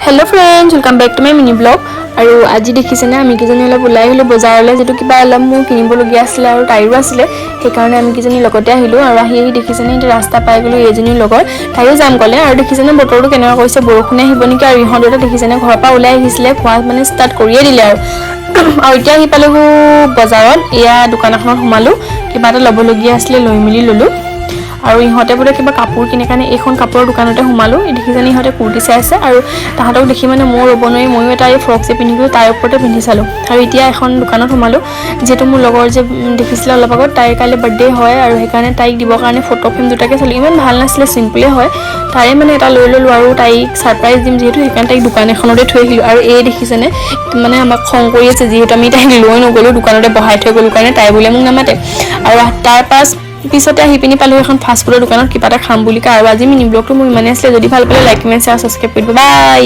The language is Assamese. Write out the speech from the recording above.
Hello friends, welcome back to my mini vlog. আৰু আজি দেখিছেনে, আমি কেইজনী অলপ ওলাই আহিলোঁ বজাৰলৈ, যিটো কিবা অলপ মোৰ কিনিবলগীয়া আছিলে আৰু তাইৰো আছিলে। সেইকাৰণে আমি কেইজনী লগতে আহিলোঁ। আৰু আহি আহি দেখিছেনে, এতিয়া ৰাস্তা পাই গ'লোঁ। এইজনীৰ লগত তাইও যাম ক'লে। আৰু দেখিছেনে বতৰটো কেনেকুৱা কৰিছে, বৰষুণে আহিব নেকি? আৰু ইহঁত দুটা দেখিছেনে, ঘৰৰ পৰা ওলাই আহিছিলে, খোৱা মানে ষ্টাৰ্ট কৰিয়ে দিলে। আৰু এতিয়া আহি পালোঁ বজাৰত। এয়া দোকান এখনত সোমালোঁ, কিবা এটা ল'বলগীয়া আছিলে, লৈ মেলি ল'লোঁ। আৰু ইহঁতে বোলে কিবা কাপোৰ কিনে কাৰণে এইখন কাপোৰৰ দোকানতে সোমালোঁ। এই দেখিছেনে, ইহঁতে কুৰ্তি চাই আছে। আৰু তাহাঁতক দেখি মানে ময়ো ৰ'ব নোৱাৰি, ময়ো এটা এই ফ্ৰক যে পিন্ধি গ'লোঁ, তাৰ ওপৰতে পিন্ধি চালোঁ। আৰু এতিয়া এখন দোকানত সোমালোঁ, যিহেতু মোৰ লগৰ যে দেখিছিলে অলপ আগত, তাইৰ কাইলৈ বাৰ্থডে হয়। আৰু সেইকাৰণে তাইক দিবৰ কাৰণে ফটো ফ্ৰেম দুটাকে চালোঁ। ইমান ভাল নাছিলে, চিম্পলেই হয়। তাৰে মানে এটা লৈ ল'লোঁ আৰু তাইক ছাৰপ্ৰাইজ দিম যিহেতু, সেইকাৰণে তাইক দোকান এখনতে থৈ আহিলোঁ। আৰু এই দেখিছেনে, মানে আমাক খং কৰি আছে, যিহেতু আমি তাইক লৈ নগ'লোঁ, দোকানতে বহাই থৈ গ'লোঁ কাৰণে তাই বোলে মোক নামাতে। আৰু তাৰ পিছতে আহি পিনি পালোঁ এখন ফাষ্টফুডৰ দোকানত, কিবা এটা খাম বুলি কয়। আৰু আজি মিনি ব্লগটো মোৰ ইমানেই আছিলে। যদি ভাল পালে লাইক, কমেণ্ট, শ্বেয়াৰ, ছাবস্ক্ৰাইব কৰি দিব। বাই।